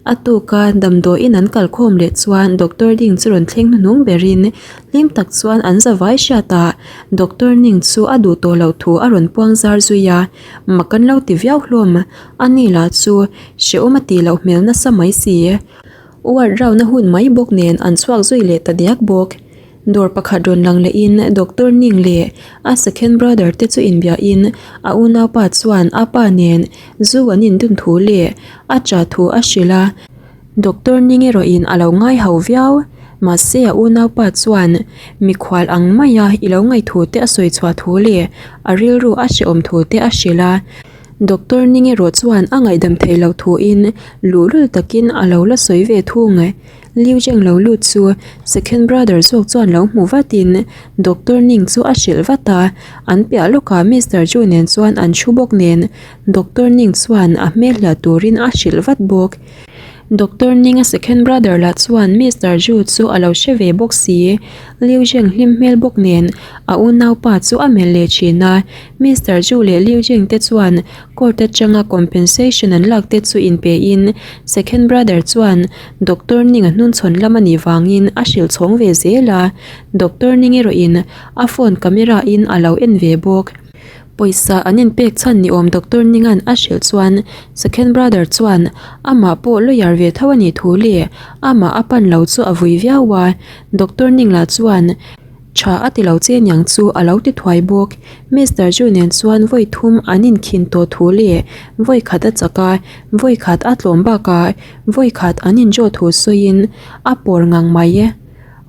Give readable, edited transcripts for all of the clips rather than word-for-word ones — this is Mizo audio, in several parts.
A tuka damdawiin an kalkhawm leh chuan Doctor Ding chu rawn thleng hnuhnung berin hlim tak chuan an zavai hriatah Doctor Ning chu a duh tawh loh thu a rawn puang zar zui a, mak an lo ti viau hlawm. A ni lah chu hrehawm a tih loh hmel nasa mai si. Ward round a hun mai bawk nen an chhuak zui leh ta diak bawk. Dawr pakhat rawn lang lehin Doctor Ning leh a second brother te chu inbiahin a unaupa chuan a pa nen zu an indun thu leh a cha thu a hrilh a. Doctor Ning erawhin a lo ngai ho viau. Mahse a unaupa chuan mikhual ang maia i lo ngaih thu te a sawi chhuah thu leh a rilru a hrehawm thu te a hrilh a. Doctor Ning erawh chuan a ngaihdam theih loh thuin luhlul takin a lo la sawi ve thung. Liu Zheng lo lut chu second brother zawk chuan lo hmu vatin Doctor Ning chu a hrilh vat a, an piah lawkah Mister Zhu nen chuan an thu bawk nen Doctor Ning chuan a hmel hliah turin a hrilh vat bawk. Doctor Ning a second brother lah chuan Mister Zhu chu a lo hre ve bawk si. Liu Zheng hlim hmel bawk nen a unaupa chu a melh leh thin a, Mister Zhu leh Liu Zheng te chuan Court atanga compensation an lak te chu inpe in second brother chuan Doctor Ning a hnunchhawn lam a nih vangin a hrilh chhawng ve zel a, Doctor Ning erawhin a phone camera in a lo en ve bawk. Pawisa an inpek chhan ni awm Doctor Ninga'n a hrilh chuan second brother chuan amah pawh lawyer ve tho a nih thu leh amah a pan lo chu a vui viau a, Doctor Ning lah chuan Tha a ti lo che niang chu a lo ti thuai bawk. Mister Ju nen chuan vawi thum an inkhin tawh thu leh vawi khat a chak a, vawi khat a tlawm bakah vawi khat an injaw thu sawiin a pawr ngang mai e.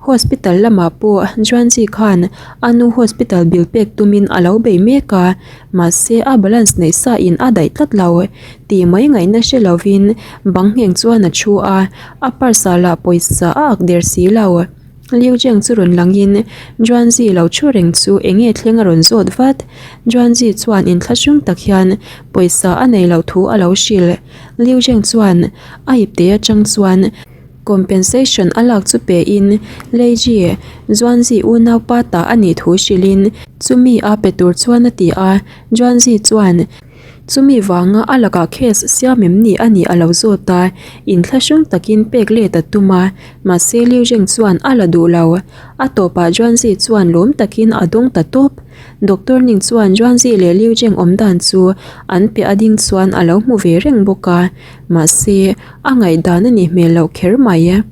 Hospital lamah pawh Juanji khan a nu hospital bill pek tumin a lo bei mek a, mahse a balance neih sa in a daih tlat lo tih mai ngaihna hre lovin bang ngheng chuan a thu a, a purse ah lah pawisa a ak der si lo. Liu Zheng chu rawn langin Juanzi lo thu reng chu eng nge thleng a rawn zawt vat. Juanzi chuan inthlahrung tak hian pawisa a nei loh thu a lo hrilh. Liu Zheng chuan a ipte atang chuan compensation a lak chu pein Lei Ji, Juanzi unaupa ta a nih thu hrilhin chumi a pe tur chuan a ti a. Juanzi chuan. Chumi vanga a lakah case siam em ni a nih a lo zawt a, inthlahrung takin pek let a tum a, mahse Liu Zheng chuan a la duh lo. A tawpah Juanzi chuan lawm takin a dawng ta tawp. Doctor Ning chuan Juanzi leh Liu Zheng awm dan chu an piah a ding chuan a lo hmu ve reng bawk a, mahse a ngaihdan a nih hmel loh kher mai.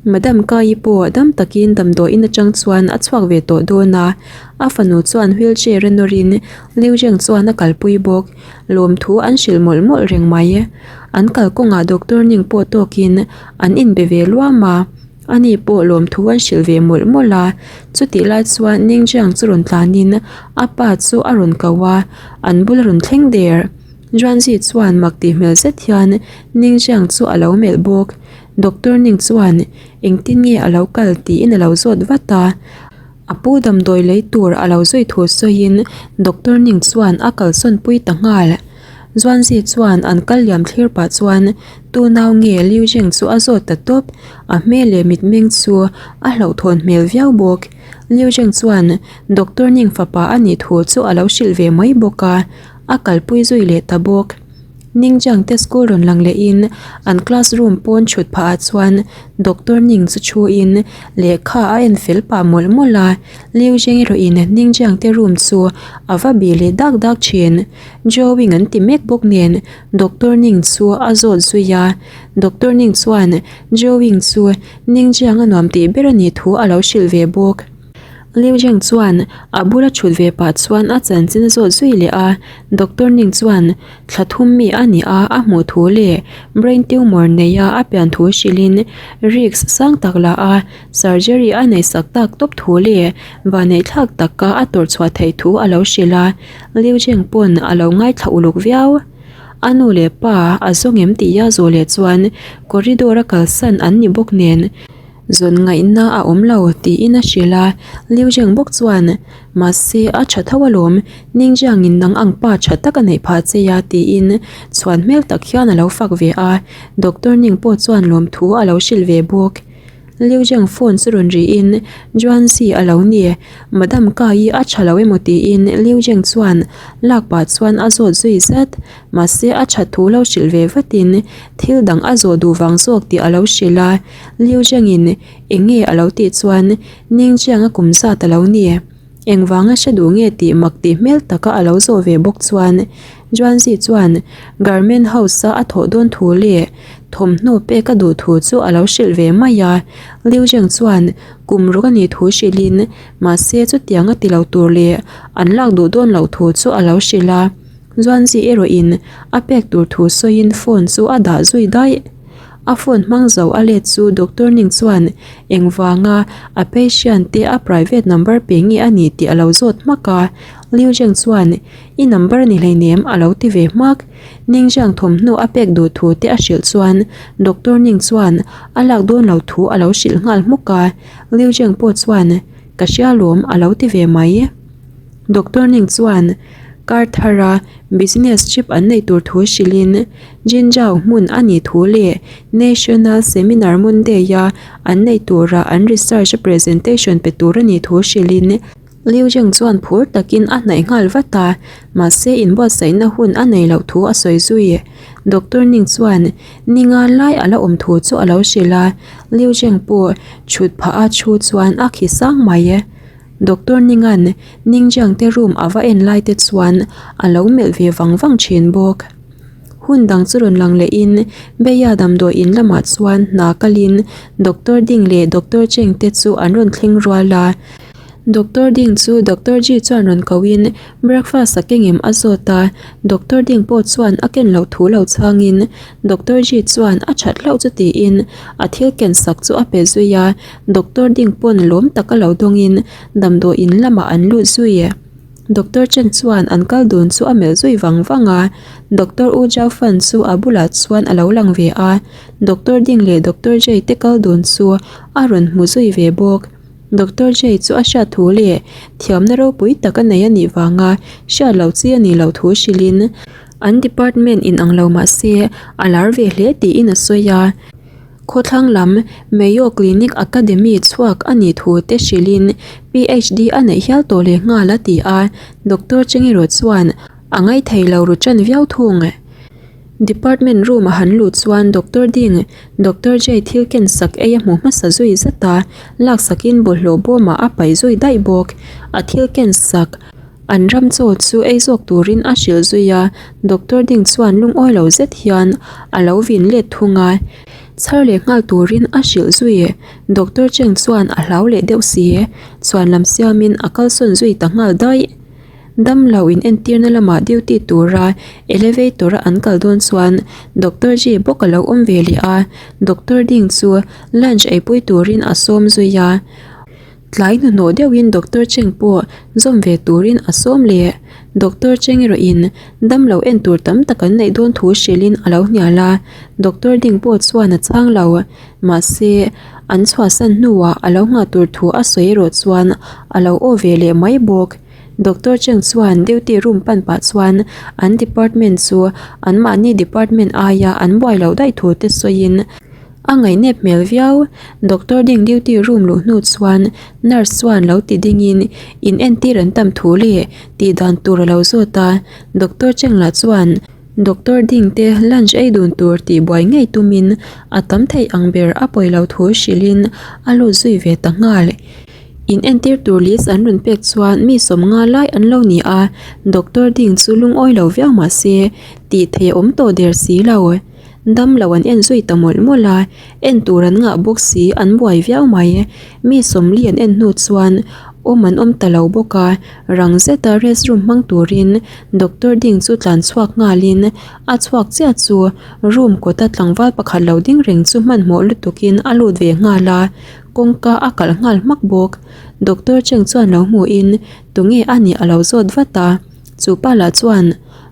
Madam Kai pawh dam takin damdawiin atang chuan a chhuak ve tawh dawn a, a fanu chuan wheelchair a nawrin Liu Zheng chuan a kalpui bawk. Lawmthu an hrilh mawlh mawlh reng mai. An kalkawngah Doctor Ning pawh tawkin an inbe ve luam a, ani pawh lawmthu an hrilh ve mawlh mawlh a. Chutih lai chuan Ning Zhang chu rawn tlanin a pa chu a rawn ko a, an bula rawn thleng der. Juanzi chuan mak tih hmel zet hian Ning Zhang chu a lo melh bawk. Doctor Ning chuan engtin nge a lo kal tiin a lo zawt vat a, a pu damdawi lei tur a lo zui thu sawiin Doctor Ning chuan a kalsawn pui ta nghal. Zuanzi chuan an kal liam thlir pah chuan tu nau nge Liu Zheng chu a zawt ta tawp, a hmel leh mitmeng chu a hlauhthawn hmel viau bawk. Liu Zheng chuan Doctor Ning fapa a nih thu chu a lo hrilh ve mai bawk a, a kalpui zui leh ta bawk. Ningjiang te school rawn lang lehin an classroom pawn thut phah ah chuan doctor Ning chu thu in lehkha a en fel pah mawlh mawlh a, Liu Zheng erawh in Ningjiang te room chu a va bih leh dak dak thin. Drawing an ti mek bawk nen doctor Ning chu a zawt zui a, doctor Ning chuan drawing chu Ningjiang a nuam tih ber a nih thu a lo hrilh ve bawk. Liu Zheng chuan a bula thut ve pah chuan a chanchin a zawt zui leh a, Doctor Ning chuan thla thum mi a ni a, a hmuh thu leh brain tumor neia a pian thu hrilhin risk sang tak la a, surgery a neih sak tak tawp thu leh vanneih thlak taka a tawrh chhuah theih thu a lo hrilh a, Liu Zheng pawn a lo ngaithla uluk viau. A nu leh pa a zawng em tih a zawh leh chuan corridor a kalsan an ni bawk nen, Zawn ngaihna a awm lo tiin a hrilh a, Liu Zheng bawk chuan, Mahse, a tha tho alawm, Ning Jiangin nang ang pa tha tak a neih phah che a tiin chhuan hmel tak hian a lo fak ve a, Doctor Ning pawh chuan lawmthu a lo hrilh ve bawk. Liu Zheng phone chu rawn rihin Juanzi a lo ni. Madam Kai a tha lo emaw tiin Liu Zheng chuan lak pah chuan a zawt zui zat. Mahse a that thu lo hrilh ve vatin thil dang a zawh duh vang zawk tih a lo hrilh a. Liu Zhengin eng nge a lo tih chuan Ningjiang a kum zat a lo ni. Engvanga hre duh nge tih mak tih hmel taka a lo zawh ve bawk chuan Juanzi chuan garment house-a a thawh dawn thu leh thawmhnaw pek a duh thu chu a lo hrilh ve mai a. Liu Zheng chuan kum ruk a nih thu hrilhin mahse chutiang a ti lo tur leh an lak duh dawn loh thu chu a lo hrilh a. Zuanzi erawhin a pek tur thu sawiin phone chu a dah zui daih. A phone hmang zo a let chu Doctor Ning chuan engvanga a patient te a private number pe nge a nih tih a lo zawt hmak a. Liu Zheng chuan I number ni hleinem a lo ti ve hmak. Ning Zhang thawmhnaw a pek duh thu te a hrilh chuan Doctor Ning chuan a lak dawn lo thu a lo hrilh nghal hmuk a. Liu Zheng pawh chuan Ka hria lawm a lo ti ve mai. Doctor Ning chuan kar thara business trip an neih tur thu hrilhin Jinzhou hmun a nih thu leh National Seminar Monday-a an neih tura an research presentation pe tur a nih thu hrilhin Liu Zheng chuan phur takin a hnaih nghal vat a, mahse inbuatsaihna hun a nei loh thu a sawi zui. Doctor Ning chuan ninga lai a la awm thu chu a lo hrilh a, Liu Zheng pawh thut phah a thu chuan a khi sang mai. Doctor Ningan Ningjiang te room a va en lai te chuan a lo melh ve vang vang thin bawk. Hun dang chu rawn lang lehin Beia damdawi in lamah chuan hna kalin Doctor Ding leh Doctor Cheng te chu an rawn thleng rual a. Doctor Ding chu Doctor Ji chuan rawn kohin breakfast a keng em a zawt a, Doctor Ding pawh chuan a ken loh thu lo chhangin Doctor Ji chuan a that hlauh chu tiin a thil ken sak chu a pe zui a. Doctor ding pawn lawm taka lo dawngin damdawi in lamah an lut zui. Doctor Chen chuan an kal dun chu a melh zui vang vang a, Doctor U Zhao Fan chu a bulah chuan a lo lang ve a, Doctor Ding leh Doctor Jay te kal dun chu a rawn hmu zui ve bawk. Doctor Jay chu a hriat thu leh thiamna ropui tak a nei a nih vanga hriat loh chi a nih loh thu hrilhin an department in ang lo mah se a lar ve hle tiin a sawi a. Khawthlang lam Mayo Clinic Academy chhuak a nih thu te hrilhin PhD a neih hial tawh leh nghal a ti a, Doctor Cheng erawh chuan a ngaithei lo ru ṭan viau thung. Department room a han luh chuan Doctor Ding, Doctor Jay thil ken sak ei a hmu hmasa zui zat a, laksakin bawlhhlawh bawmah a paih zui daih bawk. A thil ken sak. An ram chaw chu ei zawk turin a hrilh zui a, Doctor Ding chuan lungawi lo zet hian a lo vin let thung a, chhar leh nghal turin a hrilh zui. Doctor Cheng chuan a hlau leh deuh si, chhuan lam siamin a kalsawn zui ta nghal daih. Damlo in entirna lamah duty tura elevator a an kal dawn chuan Doctor Ji bawk a lo awm ve leh a, Doctor Ding chu lunch eipui turin a sawm zui a. Tlai hnuhnawh deuhin Doctor Cheng pawh zawm ve turin a sawm leh. Doctor Cheng erawhin damlo en tur tam tak an neih dawn thu hrilhin a lo hnial a, Doctor Ding pawh chuan a chhang lo. Mahse, an chhuahsan hnuah a lo nghah tur thu a sawi erawh chuan a lo aw ve leh mai bawk. Doctor Cheng chuan duty room pan pah chuan an department chu anmahni department aia an buai loh daih thu te sawiin, A ngaihnep hmel viau. Doctor ding duty room luh hnu chuan nurse chuan lo ti dingin in entir an tam thu leh tih dan tur a lo zawt a. Doctor Cheng lah chuan doctor ding te lunch ei dun tur tih buai ngei tumin a tam theih ang ber a pawi lo thu hrilhin a lut zui ve ta nghal. In entir tur list an rawn pek chuan mi sawmnga lai an lo ni a, doctor ding chu lungawi lo viau mah se tih theih a awm tawh der si lo. Dam lo an en zui ta mawlh mawlh a, en tur an ngah bawk si an buai viau mai. Mi sawmli an en hnu chuan awm an awm ta lo bawk a, rang zeta rest room hmang turin doctor ding chu tlan chhuak nghalin a chhuak chiah chu room kawta tlangval pakhat lo ding reng chu hmanhmawh lutukin a lut ve nghal a, kawngka a kalh nghal hmak bawk. Doctor Cheng chuan lo hmuhin tunge a nih a lo zawt vat a, chupa lah chuan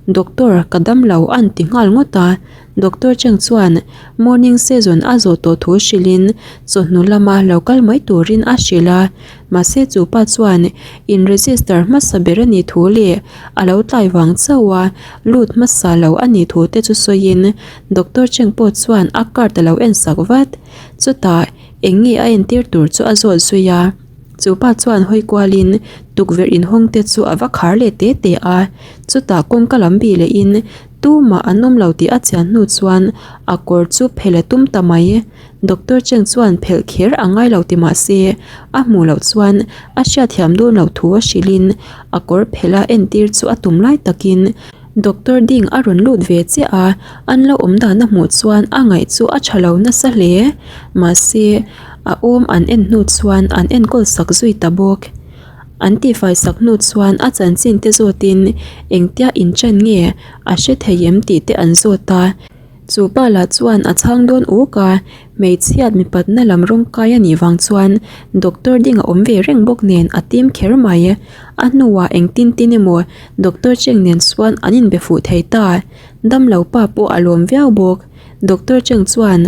Doctor ka dam lo an ti nghal ngawt a. Doctor Cheng chuan morning season a zawh tawh thu hrilhin chawhnu lama lo kal mai turin a hrilh a. Mahse chu pa chuan in register hmasa ber a nih thu leh a lo tlai vang chauh a lut hmasa lo a nih thu te chu sawiin Doctor Cheng pawh chuan a card a lo en sak vat. Chutah eng nge a entir tur chu a zawt zui a. Chu pa chuan hawi kualin tukverh inhawng te chu a va khar leh te te a. Chutah kawngka lam bih lehin tumah an awm lo tih a chian hnu chuan a kawr chu phelh a tum ta mai. Doctor Cheng chuan phelh kher a ngai lo ti mah se a hmuh loh chuan a hriatthiam dawn loh thu a hrilhin a kawr phelh a entir chu a tum lai takin Doctor Ding a rawn lut ve chiah a, an lo awm dan a hmuh chuan a ngaih chu a tha lo nasa hle. Mahse, a awm an en hnu chuan an enkawl sak zui ta bawk. An tihfai sak hnu chuan a chanchin te zawtin engtia inchan nge a hre thei em tih te an zawt a. Chu pa lah chuan a chhang dawn uk a, hmeichhiat mipatna lam rawng kai a nih vang chuan doctor ding a awm ve reng bawk nen a tim kher mai. A hnuah engtin tin emaw doctor Cheng nen chuan an inbe fuh thei ta. Damlo pa pawh a lawm viau bawk. Doctor Cheng chuan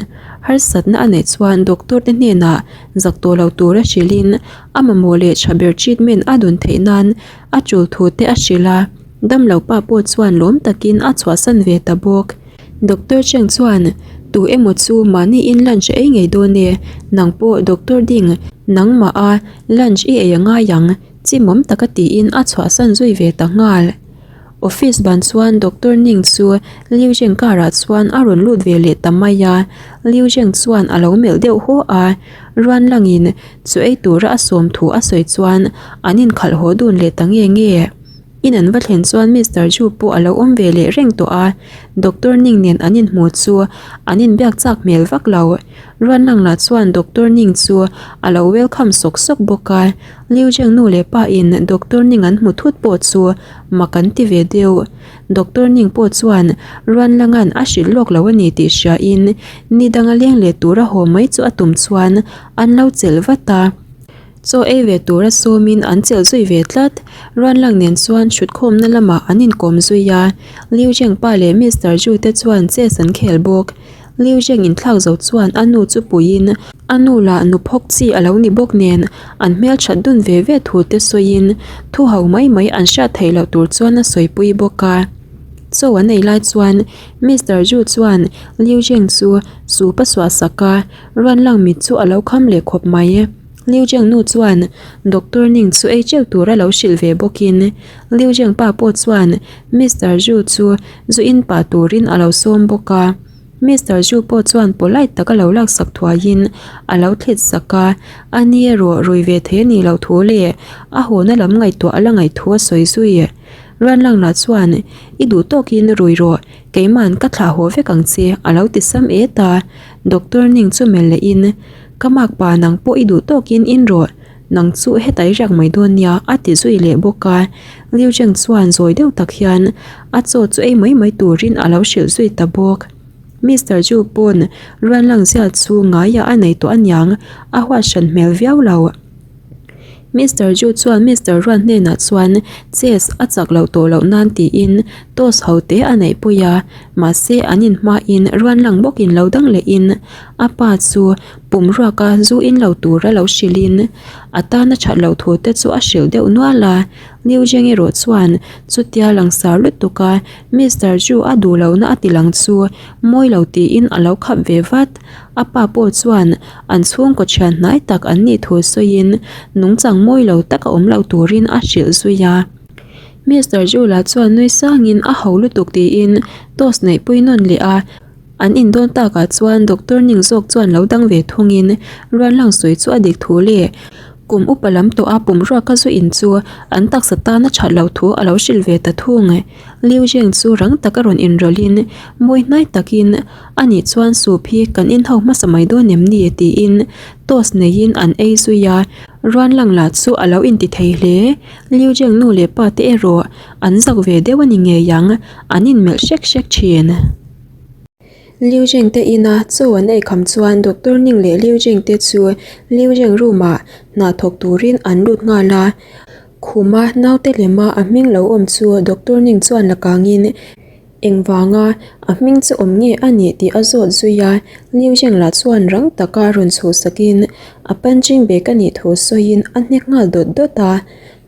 harsatna a neih chuan doctor te hnenah zak tawh lo tura hrilhin a mamawh leh tha ber treatment a dun theih nan a tul thu te a hrilh a. Damlo pa pawh chuan lawm takin a chhuahsan ve ta bawk. Doctor Cheng chuan, Tu emaw chu mahni in lunch ei ngei dawn e, nang pawh Doctor Ding, nangmah a lunch i ei a ngai ang, chimawm taka tiin a chhuahsan zui ve ta nghal. Office ban chuan Doctor Ning chu Liu Zheng car ah chuan a rawn lut ve leh ta mai a, Liu Zheng chuan a lo melh deuh haw a, ruan langin chu ei tura a sawm thu a sawi chuan an inkhalh haw dun leh ta nge nge. In an va thlen chuan Mister Ju pawh a lo awm ve leh reng tawh a, Doctor Ning nen an inhmu chu an inbiak chak hmel vak lo. Ruanlang lah chuan Doctor Ning chu a lo welcome sawk sawk bawk a, Liu Zheng nu leh pa in Doctor Ning an hmu thut pawh chu mak an ti ve deuh. Doctor Ning pawh chuan Ruanlanga'n a hrilh lawk lo a ni tih hria in ni danga leng leh tura haw mai chu a tum chuan an lo chelh vat a. Chaw ei ve tura sawmin an chelh zui ve tlat. Ruanlang nen chuan hrutkhawmna lamah an inkawm zui a, Liu Zheng pa leh Mister Zhu te chuan chess an khel bawk. Liu Zheng inthlak zo chuan a nu chu puiin a nu lah nu phawk chi a lo ni bawk nen an hmelthat dun ve ve thu te sawiin thu ho mai mai an hriat theih loh tur chuan a sawipui bawk a. Chaw an ei lai chuan Mister Zhu chuan Liu Zheng chu sup a suah sak a, Ruanlang mit chu a lo kham leh khawp mai. Liu Zheng nu chuan Doctor Ning chu ei teuh tura lo hrilh ve bawkin Liu Zheng pa pawh chuan Mister Zhu chu zu in pah turin a lo sawm bawk a. Mister Zhu pawh chuan polite taka lo laksak thuaiin a lo thlit sak a, a ni erawh rui ve thei a nih loh thu leh a hawna lam ngaihtuah a la ngaih thu a sawi zui. Ruanlang lah chuan I duh tawkin rui rawh, keima'n ka thlah haw vek ang che a lo ti sam et a. Doctor Ning chu melh lehin Ka mak pa nang pawh i duh tawkin in rawh, nang chu heta i riak mai dawn nia a ti zui leh bawk a. Liu Zheng chuan zawi deuh tak hian a chaw chu ei mai mai turin a lo hrilh zui ta bawk. Mister Zhu pawn ruanlang zial chu ngaiah a nei tawh aniang, a huat hran hmel viau lo. Mister Zhu chuan Mister Ruan hnenah chuan chess a chak loh tawh loh nan tiin toss ho te a neih pui a, mahse an inhmain Ruan lang bawkin lo dang lehin a pa chu pum ruaka zu in lo tura lo hrilhin a tana that loh thu te chu a hrilh deuh nual a. Liu Zheng erawh chuan chutia langsar lutuka Mister Zhu a duh lohna a ti lang chu mawi lo tiin a lo khap ve vat. A pa pawh chuan an chhungkaw thian hnai tak an nih thu sawiin nungchang mawi lo taka awm lo turin a hrilh zui a. Mister Zhu lah chuan nui sangin a ho lutuk tiin toss neihpui nawn leh a. An indawn takah chuan Doctor Ning zawk chuan lo dang ve thungin Ruanlang sawi chu a dik thu leh kum upa lam tawh a pum ruaka zu in chu an taksa tan a that loh thu a lo hrilh ve ta thung. Liu Zheng chu rang taka rawn inrawlhin mawi hnai takin a nih chuan soup hi kan inho hmasa mai dawn em ni tiin toast neiin an ei zui a, Ruanlang lah chu a lo inti thei hle. Liu Zheng nu leh pa te erawh an zak ve deuh a ni ngei ang, an inmelh hrek hrek thin. Liu Zheng te ina chaw an ei kham chuan Doctor Ning leh Liu Zheng te chu Liu Zheng room ah hna thawk turin an lut nghal a. Khuma naute lema a hming lo awm chu Doctor Ning chuan la kangin. Engvanga a hming chu awm nge a nih tih a zawt zui a, Liu Zheng lah chuan rang taka rawn chhuhsakin a punching bag a nih thu sawiin a hnek nghal dawt dawt a.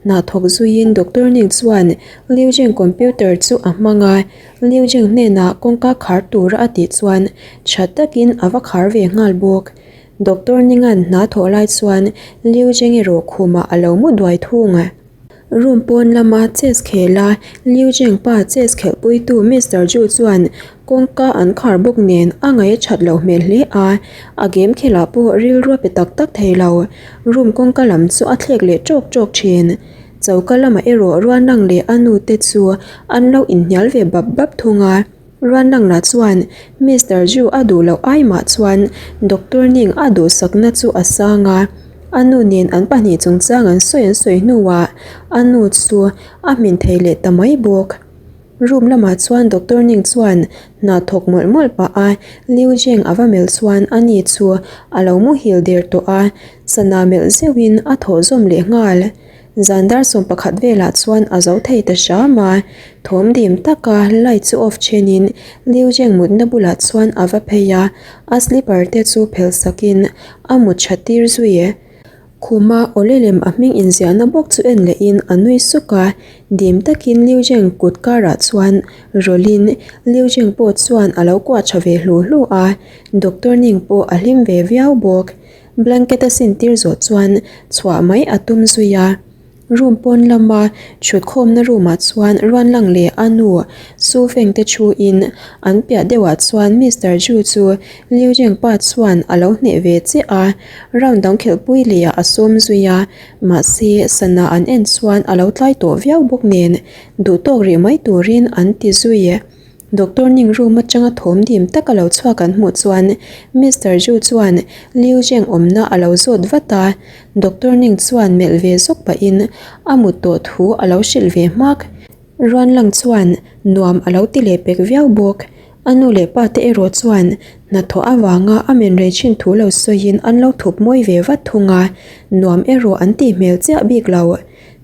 Hna thawk zuiin Doctor Ning chuan Liu Zheng computer chu a hmang a, Liu Zheng hnenah kawngka khar tura a tih chuan tha takin a va khar ve nghal bawk. Doctor Ninga'n hna thawh lai chuan Liu Zheng erawh khumah a lo mu duai thung. Room pawn lama chess khel a, Liu Zheng pa chess khelhpuitu Mister Zhu chuan kawngka an khar bawk nen a ngaih a that loh hmel hle a, a game khelah pawh rilru a pe tak tak thei lo. Room kawngka lam chu a thlek leh tawk tawk thin. Choka lamah erawh Ruanlang leh a nu te chu an lo inhnial ve bap bap thung a. Ruanlang lah chuan Mister Zhu a duh loh ai mah chuan Doctor Ning a duhsakna chu a sang a, a nu nen an pahnih chungchang an sawi an sawi hnuah a nu chu a hmin thei leh ta mai bawk. Room lamah chuan Doctor Ning chuan hna thawk mawlh mawlh pah a, Liu Zheng a va melh chuan a ni chu a lo muhil der tawh a, sana melh zeuhin a thawh zawm leh nghal. Zan dar 11 velah chuan a zo thei ta hram a, thawm dim taka light chu off thenin Liu Zheng mutna bulah chuan a va phei a, a slipper te chu phelh sakin a mut tha tir zui e. Khuma awle lem a hming inziahna bawk chu en lehin a nui suk a, dim takin Liu Zheng kut karah chuan rawlhin Liu Zheng pawh chuan a lo kuah tha ve hlu hlu a, Doctor Ning pawh a hlim ve viau bawk. Blanket a sin tir zawh chuan chhuah mai a tum zui a. Room pawn lama thutkhawmna room ah chuan Ruanlang leh a nu Su Feng te thu in an piah deuh ah chuan Mister Zhu chu Liu Zheng pa chuan a lo hneh ve chiah a, round dang khelhpui leh ah a sawm zui a, mahse sana an en chuan a lo tlai tawh viau bawk nen duhtawk rih mai turin an ti zui. Doctor Ning room atanga thawm dim taka lo chhuak an hmuh chuan Mister Zhu chuan Liu Zheng awmna a lo zawt vat a, Doctor Ning chuan melh ve zawk pahin a mut tawh thu a lo hrilh ve hmak. Ruanlang chuan nuam a lo ti leh pek viau bawk. A nu leh pa te erawh chuan hnathawh avanga a men rei thin thu lo sawiin an lo thup mawi ve vat thung a, nuam erawh an tih hmel chiah bik lo.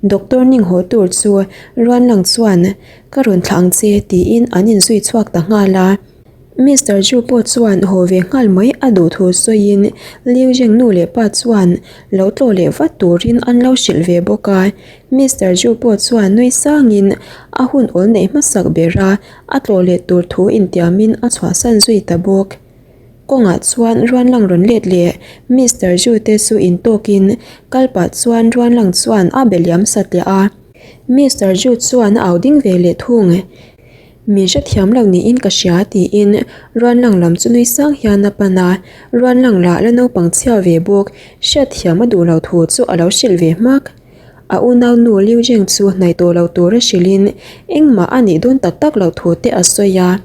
Doctor Ning haw tur chu Ruanlang chuan Ka rawn thlah ang che tiin an inzui chhuak ta nghal a. Mister Zhu pawh chuan haw ve nghal mai a duh thu sawiin Liu Zheng nu leh pa chuan lo tlawh leh vat turin an lo hrilh ve bawk a. Mister Zhu pawh chuan nui sangin a hun awl neih hmasak bera a tlawh leh tur thu intiamin a chhuahsan zui ta bawk. Kawngah chuan Ruanlang rawn let leh Mister Zhu te chu intawkin kal pah chuan Ruanlang chuan a be liam satliah a. Mister Zhu chuan a au ding ve leh thung. Min hrethiam lo niin ka hria tiin Ruanlang lam chu nui sang hian a pan a, Ruanlang lah la naupang chhia ve bawk, hriatthiam a duh lo thu chu a lo hrilh ve hmak. A unau nu Liu Zheng chu hnaih tawh lo tura hrilhin engmah a nih dawn tak tak loh thu te a sawi a.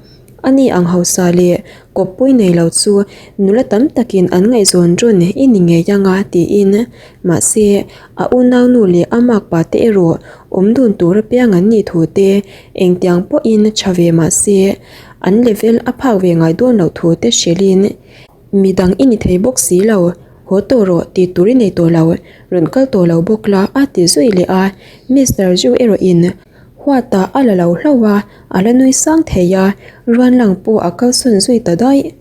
Ani ang hausa leh kawppui nei lo chu nula tam takin an ngaihzawn rawn i ni ngei anga tiin mahse a unaunu leh a makpa te erawh awm dun tur apiang an nih thu te engtiang pawhin tha ve mahse an level a phak ve ngai dawn loh thu te hrilhin midang i ni thei bawk si lo haw tawh rawh tih tur i nei tawh lo rawn kal tawh lo bawk la a ti zui leh a Mister Zhu erawhin Huatah a la lo hlauh a, a la nui sang thei a, Ruanlang pawh a kalsawn zui ta daih.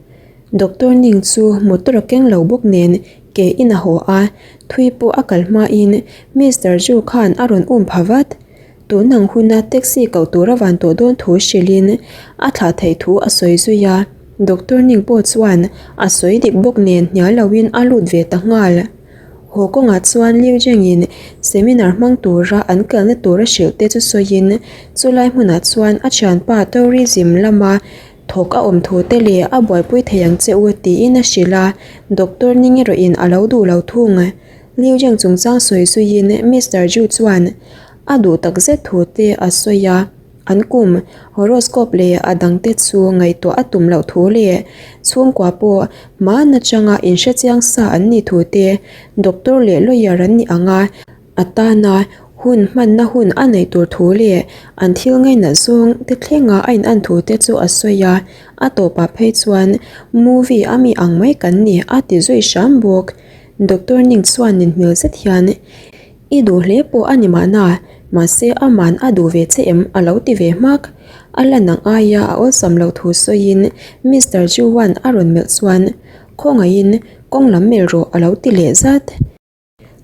Doctor Ning chu motor a keng lo bawk nen ke in a haw a, thui pawh a kal hmain Mister Zhu khan a rawn um pha vat. Tun ang huna taxi koh tur a van tawh dawn thu hrilhin a thlah theih thu a sawi zui a, Doctor Ning pawh chuan a sawi dik bawk nen hnial loin a lut ve ta nghal. Haw kawngah chuan Liu Zhengin seminar hmang tura an kalna tura hrilh te chu sawiin chulai hmunah chuan a thianpa tourism lama thawk a awm thu te leh a buaipui thei ang che u tiin a hrilh a, Doctor Ning erawhin a lo duh lo thung. Liu Zheng chungchang sawi zuiin Mister Zhu chuan a duh takzet thu te a sawi a. An kum, horoscope leh a dangte chu ngaihtuah a tum loh thu leh chhungkua pawh hma nachanga inhrechiang sa an nih thu te, doctor leh lawyer an nih ang a, a tana hun hmanna hun a neih tur thu leh an thil ngainat zawng te thlenga a inan thu te chu a sawi a, a tawpah phei chuan movie a mi ang mai kan ni a ti zui hram bawk. Doctor Ning chuan ninhmel zet hian I duh hle pawh a ni mahna, Mahse aman a duh ve che em a lo ti ve hmak. A lan ang aia a awlsam lo thu sawiin Mister Juan a rawn melh chuan khawngaihin kawng lam melh rawh a lo ti leh zat.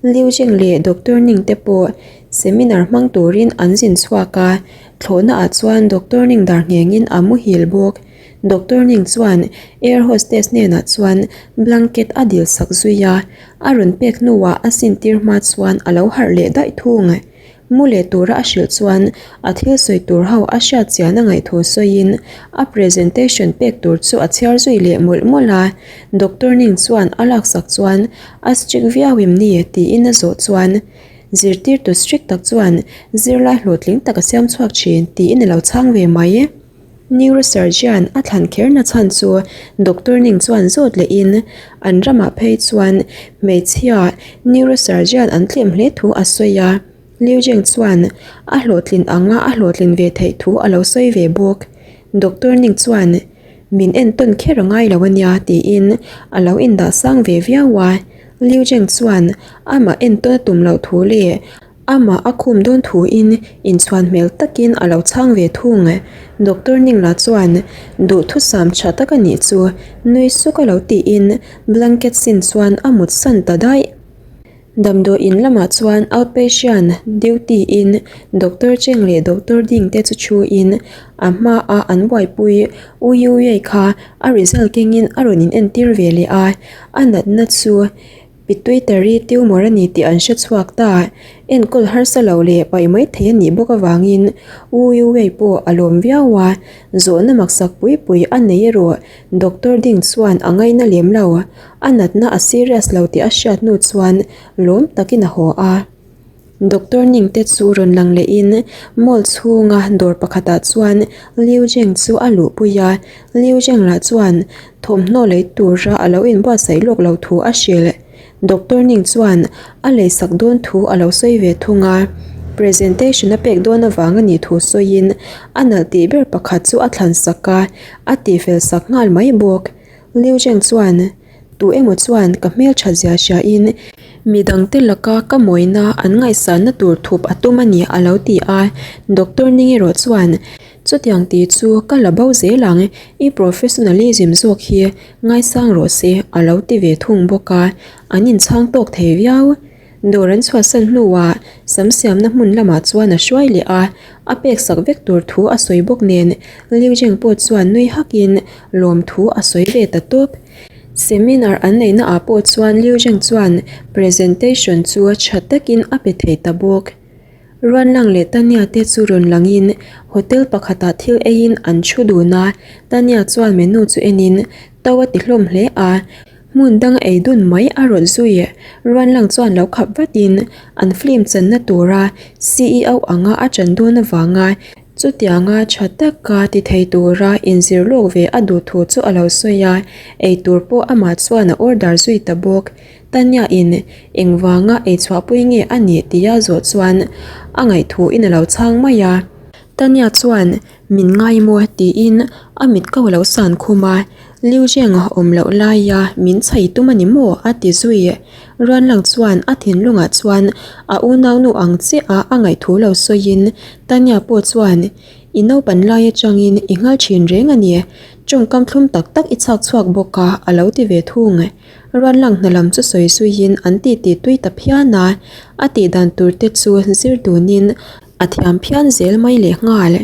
Liu Jing leh Doctor Ning te pawh seminar hmang turin an zin chhuak a, thlawhna ah chuan Doctor Ning dar nghengin a muhil bawk. Doctor Ning chuan air hostess hnenah chuan blanket a dil sak zui a, a rawn pek hnuah a sintir hma chuan a lo harh leh daih thung. Mu leh tura a hrilh chuan a thil sawi tur ho a hriat chian a ngaih thu sawiin a presentation pek tur chu a chhiar zui leh mawlh mawlh a. Doctor Ning chuan a laksak chuan a strict viau em ni tiin a zawh chuan zirtirtu strict tak chuan zirlai hlawhtling tak a siam chhuak thin tiin a lo chhang ve mai. Neurosurgeon a thlan kher na chhan chu Doctor Ning chuan zawt lehin an ramah phei chuan hmeichhia neurosurgeon an tlem hle thu a sawi a, Liu Jing chuan a hlawhtlin anga a hlawhtlin ve theih thu a lo sawi ve bawk. Doctor Ning chuan min entawn kher a ngai lo a nia tiin a lo indah sang ve viau a, Liu Jing chuan amah entawn a tum loh thu leh Amah a khum dawn thuin inchhuan hmel takin a lo chhang ve thung. Doctor Ningla chuan duhthusam tha tak a nih chu nui suk a lo tiin blanket sin chuan a mut san ta daih. Damdawi in lamah chuan outpatient duty in Doctor Cheng leh Doctor Ding te chu thu in a hma a an buaipui U Yu Yei kha a result kengin a rawn in entir ve leh a, a natna chu Pituitary tumor a ni tih an hre chhuak ta. Enkawl harsa lo leh paih mai thei a nih bawk avangin U Yu Wei pawh a lawm viau a, zawhna maksak pui pui a nei erawh Doctor Ding chuan a ngaina lem lo. A natna a serious lo tih a hriat hnu chuan lawm takin a haw a. Doctor Ning te chu rawn lang lehin mall chhunga dawr pakhatah chuan Liu Zheng chu a luhpui a, Liu Zheng lah chuan thawmhnaw lei tura a lo inbuatsaih lawk lo thu a hrilh. Doctor Ning chuan a leisak dawn thu a lo sawi ve thung a, presentation a pek dawn avang a nih thu sawiin a nalh tih ber pakhat chu a thlan sak a, a tihfel sak nghal mai bawk. Liu Zheng chuan. Tu emaw chuan ka hmeltha zia hriain midangte laka ka mawina an ngaihsanna tur thup a tum a ni a lo ti a. Doctor Ning erawh chuan, Chutiang tih chu ka la bo zel ang, i professionalism zawk hi ngaisang rawh se a lo ti ve thung bawk a, an inchhang tawk thei viau. Dawr an chhuahsan hnuah sam siamna hmun lamah chuan a hruai leh a, a pek sak vek tur thu a sawi bawk nen Liu Zheng pawh chuan nui hakin lawm thu a sawi ve ta tawp. Seminar an neihna ah pawh chuan Liu Zheng chuan presentation chu tha takin a pe thei ta bawk. Ruanlang leh Tanya te chu rawn langin hotel pakhatah thil eiin an thu dun a, Tanya chuan menu chu enin to a ti hlawm hle a, Hmun dang ei dun mai a rawn zui. Ruanlang chuan lo khap vatin an film channa tura ceo anga a chan dawn avanga chutianga tha taka ti thei tura inzir lawk ve a duh thu chu a lo sawi a, ei tur pawh amah chuan a order zui ta bawk. Tanya in engvanga ei chhuahpui nge a nih tia zawh chuan a ngaihthuin a lo chhang mai a. Tanya chuan Min ngai maw? tiin a mit ko lo san khum a, Liu Zheng awm loh laia min chhai tum a ni maw? a ti zui. Ruanlang chuan a thinlungah chuan a unaunu ang chiah a a ngaihthu lo sawiin Tanya pawh chuan I naupan lai atangin i nghal thin reng a ni, tawngkam thlum tak tak i chhak chhuak bawk a a lo ti ve thung. Ruanlang hna lam chu sawi zuiin an titi tui ta phian a, a tihdan tur te chu zir dunin A thiam phian zel mai leh nghal.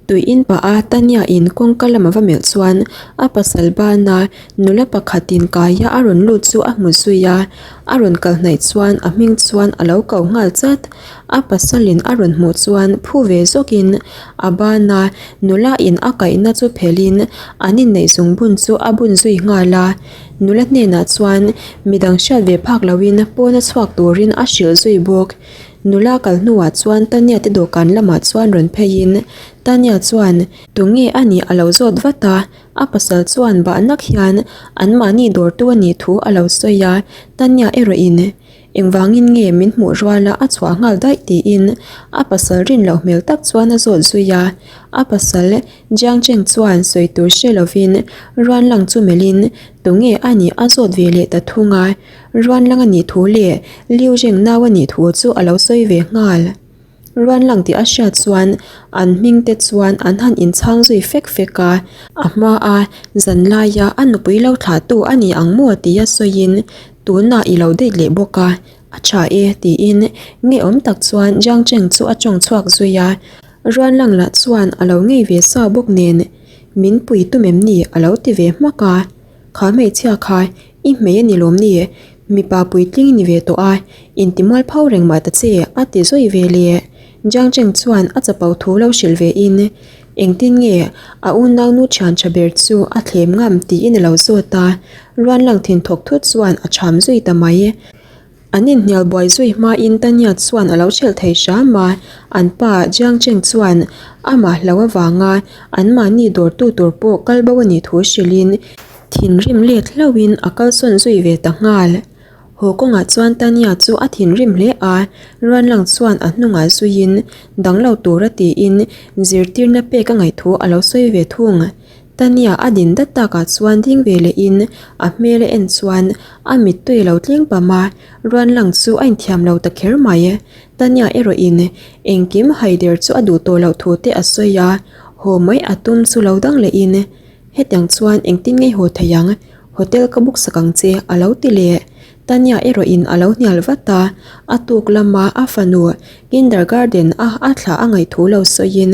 Tui in pah a Tanya in kawngka lama va melh chuan a pasal bana nula pakhat in kaia a rawn lut chu a hmu zui a, a rawn kal hnaih chuan a hming chuan a lo ko nghal chat. A pasal in a rawn hmuh chuan phu ve zawk in a bana nula in a kaihna chu phelh in an inneih zungbun chu a bun zui nghal a. Nula hnenah chuan midang hriat ve phak lo in pawn a chhuak turin a hrilh zui bawk. Nula kal hnuah chuan Tanya te dawhkan lamah chuan rawn pheiin Tanya chuan tunge a nih a lo zawt vat a, a pasal chuan bah nak hian anmahni dawrtu a nih thu a lo sawi a, Tanya erawhin engvangin nge min hmuh ruala a chhuah nghal daih tiin a pasal rin loh hmel tak chuan a zawt zui a, a pasal Jiang Cheng chuan sawi tur hre lovin Ruanlang chu melhin tunge a nih a zawt ve leh ta thung a. Ruanlang a nih thu leh Liu Zheng nau a nih thu chu a lo sawi ve nghal. Ruanlang tih a hriat chuan an hming te chuan an han inchhang zui fek fek a, a hma a zan laia a nupui lo thlah tu a ni ang maw tia sawiin tunah i lo date leh bawk a, a tha e tiin ngeiawm tak chuan Jiang Cheng chu a tawng chhuak zui a, Ruanlang lah chuan a lo ngei ve sa bawk nen min pui tum em ni a lo ti ve hmak a. Kha hmeichhia kha i hmei a ni lawm ni? Mipa puitling i ni ve tawh a, intimual pho reng mah ta che a ti zawi ve le. Jiang Cheng chuan a chapo thu lo hrilh ve in, Engtin nge a unau nu thian tha ber chu a thlem ngam tiin a lo zawt a, Ruanlang thin thawk thut chuan a cham zui ta mai. An inhnial buai zui hmain Tanya chuan a lo ṭhelh thei hram a, an pa Jiang Cheng chuan amah hlo avanga anmahni dawrtu tur pawh kal bo a nih thu hrilhin thinrim let hlauhin a kalsawn zui ve ta nghal. Haw kawngah chuan Tanya chu a thinrim hle a, Ruanlang chuan a hnungah zuiin danglo tura tiin zirtirna pek a ngaih thu a lo sawi ve thung. Tania a din dat takah chuan ding ve lehin a hmel a en chuan a mittui a lo tling pam a, Ruanlang chu a inthiam lo ta kher mai. Tania erawhin engkim haider chu a duh tawh loh thu te a sawi a, haw mai a tum chu lo dang lehin hetiang chuan engtin ngei haw thei ang, hotel ka book sak ang che a lo ti leh. Tania erawhin a lo hnial vat a, a tuk lama a fanu kindergarten a a thlah a ngaih thu lo sawiin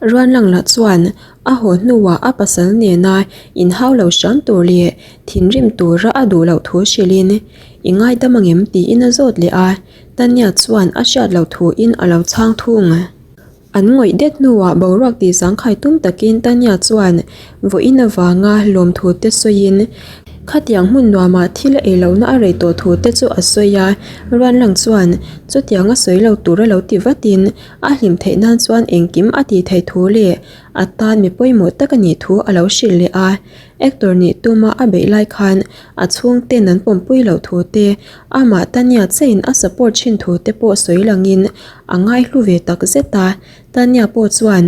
Ruanlang lah chuan A haw hnuah a pasal nena inhau lo hram tur leh thinrim tura a duh loh thu hrilhin, I ngaidam angem? tiin a zawt leh a, Tanya chuan a hriat loh thuin a lo chhang thung. An ngawih det hnuah boruak tih zangkhai tum takin Tanya chuan vawiin avanga lawmthu te sawiin, Khatiang hmun nuamah thil a ei lohna a rei tawh thu te chu a sawi a, Ruanlang chuan chutiang a sawi lo tur a lo ti vatin a hlim theih nan chuan engkim a tih theih thu leh a tan mi pawimawh tak a nih thu a lo hrilh leh a. Actor nih tuma a beih lai khan a chhungten an pawmpui loh thu te, amah Tanya chain a support thin thu te pawh sawi langin a ngaihlu ve tak zet a. Tanya pawh chuan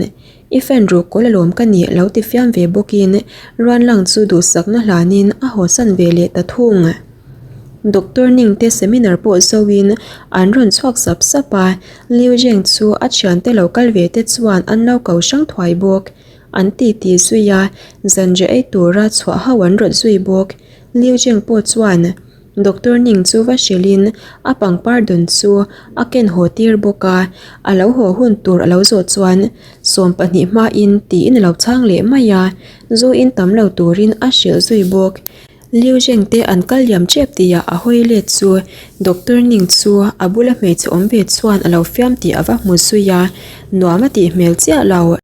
I fan ruh kawl alawm ka nih lo ti fiam ve bawkin Ruanlang chu duhsakna hlanin a hawsan ve leh ta thung. Doctor Ning te seminar pawh zoin an rawn chhuak sap sap a, Liu Zheng chu a thiante lo kal ve te chuan an lo ko hrang thuai bawk. An titi zui a, zanriah ei tura chhuah ho an rawt zui bawk. Liu Zheng pawh chuan Doctor Ning chu va hrilhin a pangpar dawn chu a ken haw tir bawk a, a lo haw hun tur a lo zawh chuan 12 hmain tiin a lo chhang leh mai a, zu in tam lo turin a hrilh zui bawk. Liu Zheng te an kal liam tep tihah a hawi let chu Doctor Ning chu a bula hmeichhe awm ve chuan a lo fiam tih a va hmu zui a, nuam a tih hmel chiah lo.